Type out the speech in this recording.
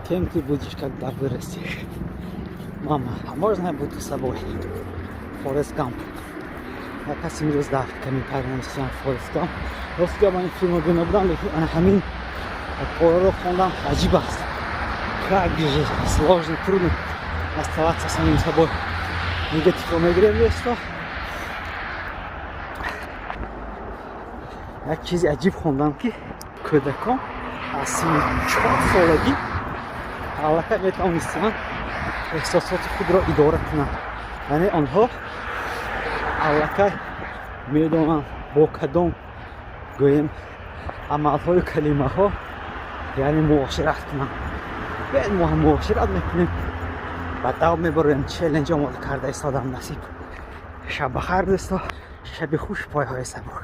Кем ты будешь, когда вырастешь? Мама, а можно я буду собой? Форест Гамп. Як каси имрӯз дар комментарий навиштам Форест Гамп. Ростига, ман ин филмро дида будам, лекин ана ҳамин пораро хондам, аҷиб аст. Как же сложно, трудно оставаться самим собой. Негативро мегирем, дӯсто. Як чизи аҷиб хондам, ки кӯдакон аз синни 4 солагӣ аллакай метавонистанд эҳсосоти худро идора кунанд, яъне онҳо аллакай медонанд, бо кадом, гӯем, амалҳою калимаҳо, яъне, муошират кунанд. Бед, мо ҳам муошират мекунем, ба дав мебароем, челлендж омода карда истодам. Насиб. Шаб бахайр, дӯсто, шаби хуш, пойҳои сабук.